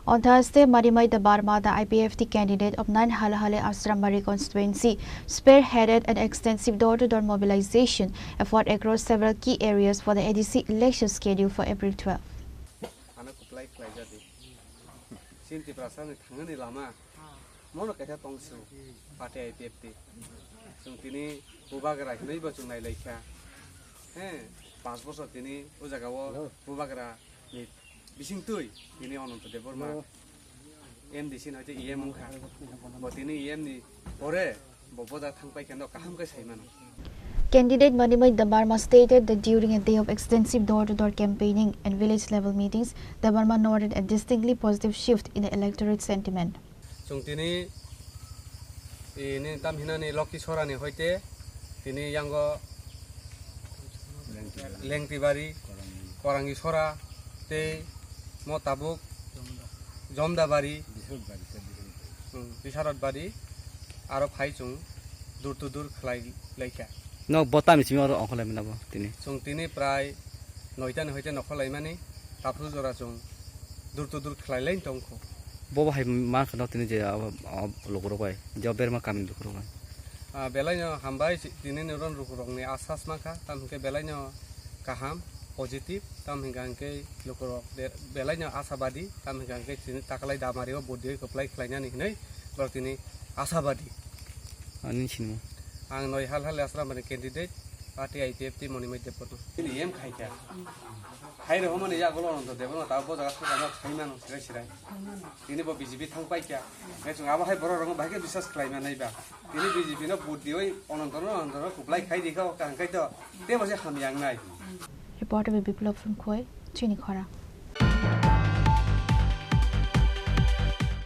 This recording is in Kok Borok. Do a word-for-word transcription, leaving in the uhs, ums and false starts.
On Thursday, Manimai Debbarma, the I P F T candidate of Nine Halahali Asrambari constituency, spearheaded an extensive door-to-door mobilization effort across several key areas for the A D C election scheduled for April twelve. Ano kuplai khlaijadi. Chini Tiprasani thangani lama. Mono kaisa tongsu. Party I P F T. Chwng tini bubagra hinwi bo chwng nailaikha. He, panch bosor tini o jagao bubagra ni bisingtwi tini Ananto Debbarma M D C ni hoite E M wngkha. Bo tini E M ni pore bo boda thangpai khe no kaham khe sai mano. Candidate Manimai Debbarma stated that during a day of extensive door-to-door campaigning and village-level meetings, Debbarma noted a distinctly positive shift in the electorate sentiment. Chwng tini, e, ni tam hinani Lokti Sorani hoite tini yango Lengtibari, Korangi Sora tei mo tabuk Jomdabari, hmm, Bisarotbari aro phai chwng dur to dur khlai laikha. No bota mi simi oro ongkholai mano bo tini. Chwng tini prai noita ni hoite nokho laimani, taphru jora chwng dur to dur khlai lai tongkho. Bo bo hai ma kheno tini je, ah, ah, lukurok bai, je berma kami lukurok bai. Ah, belai no hambai si-, tini ni ron lukurok ni asas mankha, tam hwnkhe belai no kaham, positive, tam hwnkha hwnkhe lukurok de-, belai no asabadi, tam hwnkha hwnkhe tini takalai damari o bodi oi kwplai khlainani hinwi borok tini asabadi. Ani sinmo. Ang noi hal hal asra mani candidate, party I P F T Monimai Debbarma. Tini em khaikha. Hai rw hwnmani yagulo Ananto Debbarma ta bo jaga thangkha nok sai mano sirai sirai. Tini bo B J P thang paikha. Hwnkhe chwng abo hai borok rokno bahai khe biswas khlai manai ba. Tini B J P no vote diwi Ananto no Ananto no kuplai khai di kha o kaham khai to. Tei bo se hamya wngnai. Reporter Biplab Phunkhoi, Chini Khorang.